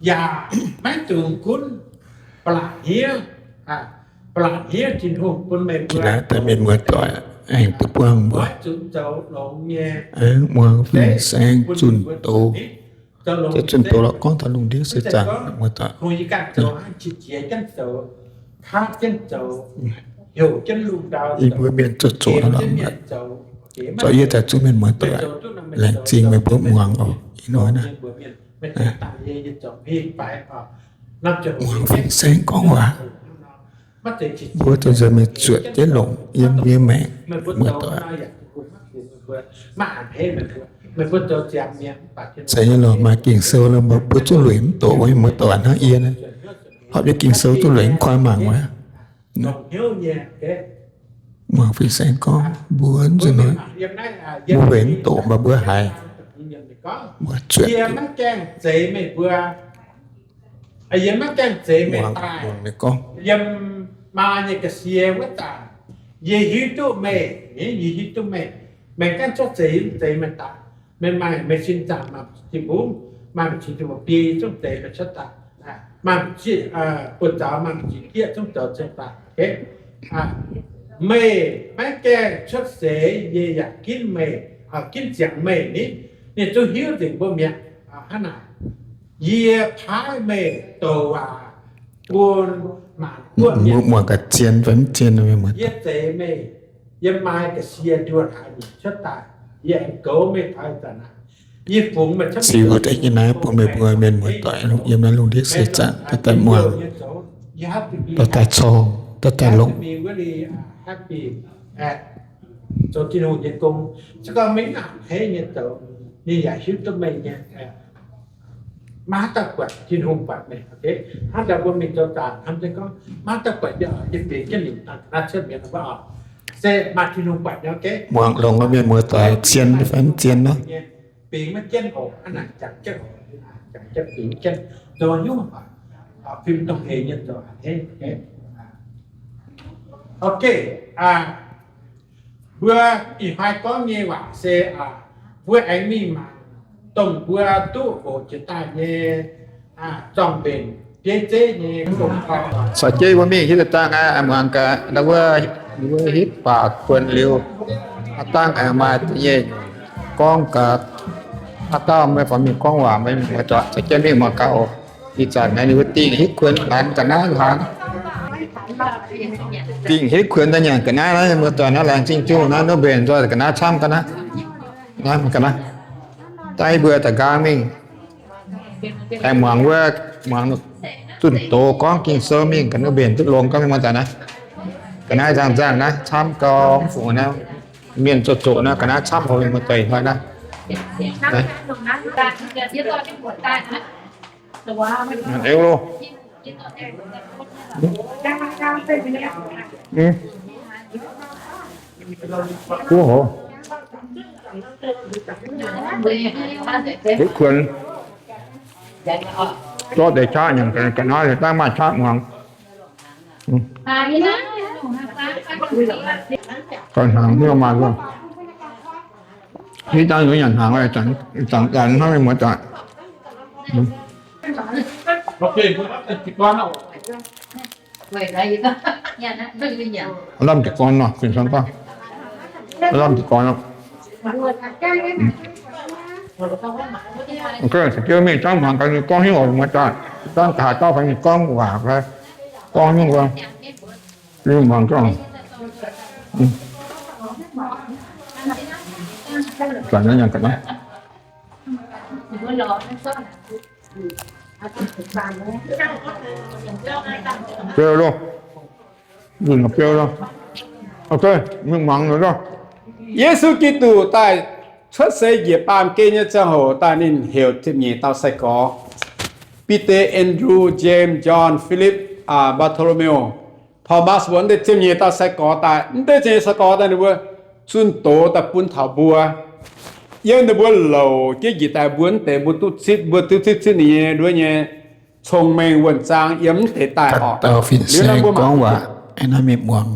yaac maiv dungx gunv ba'laqc hniev, ba'laqc hniev Tin-Hungh bun meih mbuo. Da'mienh muoz-doic aengx duqv buangh mbuo muangx fin-saeng zunh doz. Zunh doz lorqc, gorngv taux lungh ndiev se zaangc muoz-doic. Yie mbuo mienh zoqc zoqc nor lorqc, zoux yie daaih zuqc mienh muoz-doic laengz zingh meih mbuo muangx oc. Ih hnoi naaiv muangx fin-saeng gorngv waac, mbuo zuqc nzuonx mingh zuotc jienv longc yiem mbuo nyei maengc, muoz-doic. Zeiz nyei lorqc, maaih Ging-Sou lorqc, mbuo zuqc lueic mv doqc, muoz-doic, hnangv yie naaiv, horpc jienv Ging-Sou zuqc lueic mv koi mangc wuov. Muangx fin-saeng gorngv mbuo nzunc hnoi, mbuo lueic mv doqc, mv baac mbuo haiz, mbuo zuotc. Yie maiv gaengh zeix meih daaih yiem maa nyei ga'sie wuov zanc, yie hiuv duqv meih, yie hiuv duqv meih. Meih ganh cuotv seix yie mv zeix meih daaih. Meih maaih meih sin zaangc, maaih mbu'ziex tin-hungh, maaih mbu'ziex tin-hungh biei, yie zungv zeix meih cuotv daaih. Maaih mbu'ziex buoz-zaux, maaih mbu'ziex gieqv, zungv zoux cuotv daaih. Meih maiv gaengh cuotv seix, yie yaac ginv meih, ginv ziangx meih ni. Ninh zungv hiuv nzengc mbuo mi'aqv. Hnangv naaic, yie paaiv meih douc waac bun maanc guoqv mienh. Muangx ga'zien fai mv zien, yie zeix meih yiem maa ga'sie nduoh haaix nyungc cuotv daaih, yie aengx goux meih taux ih zanc naaic. Yie fungx meih camv ziux deix nyei naaiv bun meih mbuo mienh muoz-doic yiem naaiv lungh ndiev seix zaangc daaih daaih muangx, daaih daaih corng, daaih daaih longc. Zoux Tin-Hungh nyei gong, se gorngv maiv a'hneiv nyei zoux, ninh yaac hiuv duqv meih nyei. Maiv dauh buatc, Tin-Hungh buatc meih. Hnangv daaih mbuo mingh zoux zaangc hnamv se gorngv maiv dauh buatc nyei, yie fingx jienv ninh dangh ga'naaiv cuotv mi'aqv, mv baac se maaih Tin-Hungh buatc nyei. Muangx longx mienh muoz-doic, zien fai mv zien nor. Bingx maiv jienv oc, hnangv naaic jangx jienv oc, jangx jienv bingx jienv, zoux nyungc fim dongh heix nyei zoux a'hneiv. Ok, mbuo ih hnoi gorngv nyei waac se mbuo aengx mingh mangc dongh mbuo duqv hoqc jiex daaih nyei zorng-mbenc bieiv zeiv nyei. Caux jienv mbuo mingh hitv dangh aqv, muangx gaax wuov, wuov hitv baac kuonx liuz, aa dangh aengx maaih da'nyeic gorngv gaax, aa dangh meih faaux mingh gorngv waac, meih muoz-doic caux jienv mingh muangx gaax oc. Ih zanc naaiv ninh mbuo dingh hitv kuonx laanh ga'naaiv hlang. Dingh hitv kuonx daaih nyanc ga'naaiv naaiv, muoz-doic naaiv laengz zingh Tin-Hungh naaiv, ninh mbuo mbenc nzoih ga'naaiv camv ga'naaiv. Naaiv ga'naaiv daaih mbuo da'nqaang mingh aengx muangx wuov, muangx zunh doz gorngv Ging-Sou mingh ga'naaiv mbenc duqv longx gorngv mingh muoz-doic naaiv. Ga'naaiv nzangc-nzangc naaiv camv gau, mv fungc naaiv mienh zoqc zoqc naaiv ga'naaiv camv oc mienh muoz-doic ih hnoi naaiv. Eng loh. Kuv hoc. Kuv kuonx. Zorqv deix qaqv nyanc ga'naaiv, dangh maaih qaqv muangx. Ga'hnaangx hnyouv maaih loh. Hitv dangh nyanc hnaangx, zangc ganh hnangv mienh muoz-doic. Lamh jiez gorn nor, fin-saeng gorngv. Lamh jiez gorn nor. Mingh zangv muangx gaax ninh gorngv hnyouv oc muoz-doic. Zangv gaax dauh fai ninh gorngv waac fai gorngv hnyouv wuov. Mingh muangx gaax. Zanc naaiv nyanc ga'naaiv. Beu loh. Beu loh. Ok, mingh muangx loh. Yesu Giduc daaih cuotv seix njiec baamh gen nyei ziangh hoc daaih ninh heuc ziepc nyeic dauh sai-gorx, Bide, Andrew, James, John, Philip, Bartholomew, Thomas mbuo, mv deix ziepc nyeic dauh sai-gorx daaih. Mv deix ziepc nyeic sai-gorx daaih ninh mbuo zunh doz daaih bun taux mbuo. Yiem ninh mbuo louc jienv njiec daaih mbuo mv deix mbuo duqv zipv, mbuo duqv zipv zipv ninh nyei nduov nyei cong-mengh wuonh zaang yiem mv deix daaih oc. Liuz naaiv mbuo mangc gorngv waac, naaiv mienh muangx.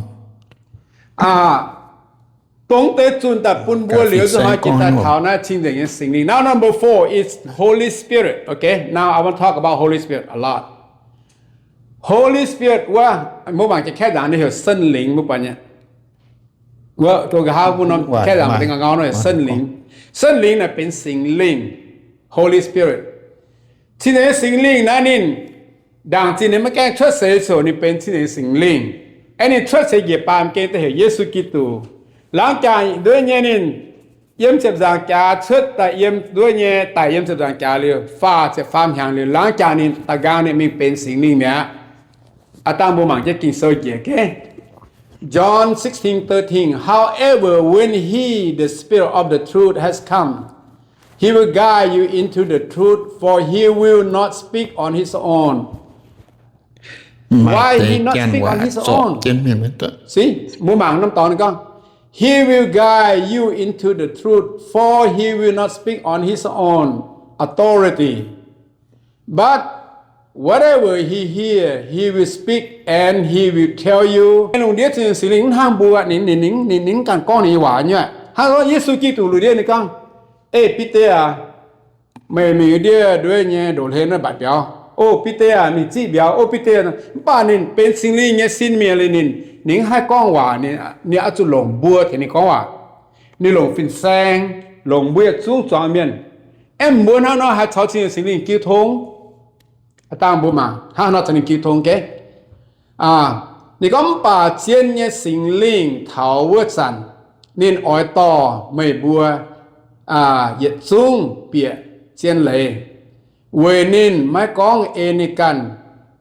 Dongh deix zunh daaih bun mbuo liuz nzunc hnoi jiex daaih taux naaiv cing-nzengc nyei Singx Lingh. Now number four is Holy Spirit. Okay, now I want to talk about Holy Spirit a lot. Holy Spirit wuov, mbuo mangc jiex kaeqv nzaangc ninh heuc Sengx Lingh, mbuo buatc nyei. Wuov, nqa'haav mbuo norm kaeqv nzaangc deix ngau-ngau nor heuc Sengx Lingh. Sengx Lingh naaic benx Singx Lingh, Holy Spirit. Cing-nzengc nyei Singx Lingh naaiv ninh ndaangc zinh ninh maiv gaengh cuotv seix ziouc ninh benx cing-nzengc nyei Singx Lingh. Aeqv, ninh cuotv seix njiec baamh gen daaih heuc Yesu Giduc. Laangz jaax nduov nyei ninh yiem ziepc nzaangc jaax cuotv daaih, yiem nduov nyei daic yiem ziepc nzaangc jaax liuz, faah ziepc faam hnyangx liuz, laangz jaax ninh da'nqaang ninh mingh benx Singx Lingh mi'aqv. Aav dangh mbuo mangc jienv Ging-Sou njiec, okay? John sixteen thirteen, However, when he, the Spirit of the truth, has come, he will guide you into the truth, for he will not speak on his own. Why he not speak on his own? See, mbuo mangc norm dorngx ninh gorngv, He will guide you into the truth, for he will not speak on his own authority. But whatever he hear, he will speak, and he will tell you. Lungh ndiev cing-nzengc Singx Lingh mv hnangv mbuo, ninh, ninh, ninh, ninh mv ganh gorngv ninh nyei waac nyei. Hnangv gorngv Yesu Giduc lungh ndiev ninh gorngv, Ei Bide aah, meih mingh ndiev nduov nyei ndoqc hlen naaiv mbatc mbiauz. O Bide aah, mingh ziqv mbiauz. O Bide, mv baac ninh benx Singx Lingh nyei sin mienh liuz ninh, ninh mv haih gorngv waac, ninh, ninh oix zuqc longc mbuo tengx ninh gorngv waac. Ninh longc fin-saeng, longc mbuo yietc zungv zuangx mienh. Aeqv, mbuo hnangv nor haih caux cing-nzengc Singx Lingh jiu tong? Dangh mbuo mangc hnangv nor caux ninh jiu tong, okay? Ninh gorngv, mv baac zien nyei Singx Lingh taux wuov zanc, ninh oix dorh meih mbuo yietc zungv bieqc zien leiz, weic ninh maiv gorngv ei ninh ganh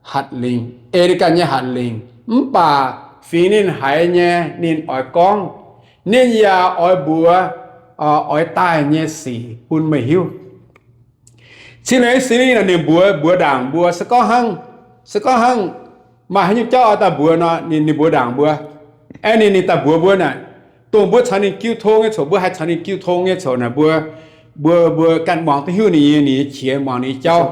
hatc lingc, ei ninh ganh nyei hatc lingc, mv baac fingx ninh haiz nyei ninh oix gorngv. Ninh yaac oix mbuox oix daaih nyei sic bun meih hiuv. Cing-nzengc Singx Lingh naaic ninh mbuox, mbuox ndaangc mbuo. Se gorngv hnangv, se gorngv hnangv maaih haaix nyungc jauv oix daaih mbuox nor, ninh, ninh mbuox ndaangc mbuo. Aeqv, ninh, ninh daaih mbuox mbuo naaic, dongh mbuo caux ninh jiu tong nyei coc, mbuo haih caux ninh jiu tong nyei coc naaic, mbuo, mbuo, mbuo ganh muangx duqv hiuv ninh nyei, ninh nyei qiex, muangx ninh nyei jauv.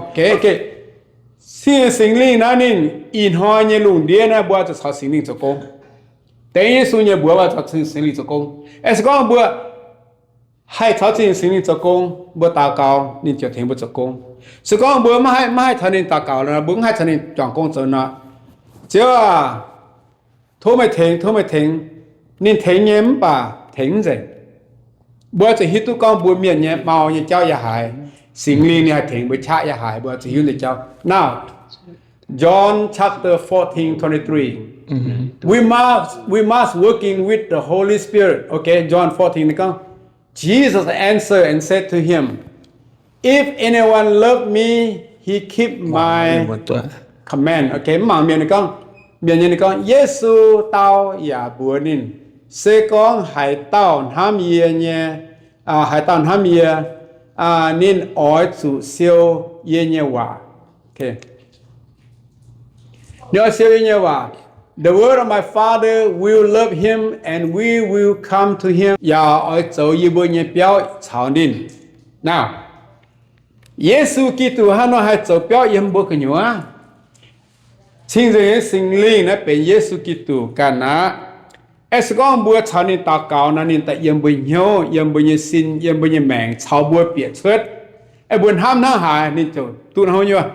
Cing-nzengc Singx Lingh naaiv ninh ih hnoi nyei lungh ndiev naaiv mbuo zuqc caux Singx Lingh zoux gong. Dengv Yesu nyei mbuox mbuo caux Singx Lingh zoux gong. Aeqv, se gorngv mbuo haih caux Singx Lingh zoux gong, mbuo daux gaux ninh ziouc tengx mbuo zoux gong. Se gorngv mbuo maiv haih, maiv haih caux ninh daux gaux nor, mbuo mv haih caux ninh juangc gong zoux nor, Ziouv aah, tov meih tengx, tov meih tengx. Ninh tengx nyei mv baac tengx mv nzengc. Mbuo zuqc hiuv duqv gorngv mbuo mienh nyei mau nyei jauv yaac haiz, Singx Lingh ninh haih tengx mbuo qaqv yaac haiz, mbuo zuqc hiuv nyei jauv. Now, John chapter fourteen twenty-three. We must, we must working with the Holy Spirit. Okay, John fourteen ninh gorngv, Jesus answered and said to him, If anyone love me, he keep my command. Okay, mv mangc mienh ninh gorngv, mienh nyei ninh gorngv, Yesu dau yaac mbuox ninh, se gorngv haaix dauh hnamv yie nyei, haaix dauh hnamv yie, ninh oix zuqc siou yie nyei waac. Ninh oix siou yie nyei waac. The word of my Father will love him, and we will come to him. Yaac oix zoux yie mbuo nyei biauv caux ninh. Now, Yesu Giduc hnangv nor haih zoux biauv yiem mbuo gu'nyuoz. Cing-nzengc nyei Singx Lingh naaiv benx Yesu Giduc ganh aqv. Aeqv, se gorngv mbuo caux ninh daux gaux nor, ninh daaih yiem mbuo hnyouv, yiem mbuo nyei sin, yiem mbuo nyei maengc, caux mbuo bieqc cuotv. Aeqv, mbuo hnamv hnangv haaix, ninh ziouc duqv hnangv nyuoh.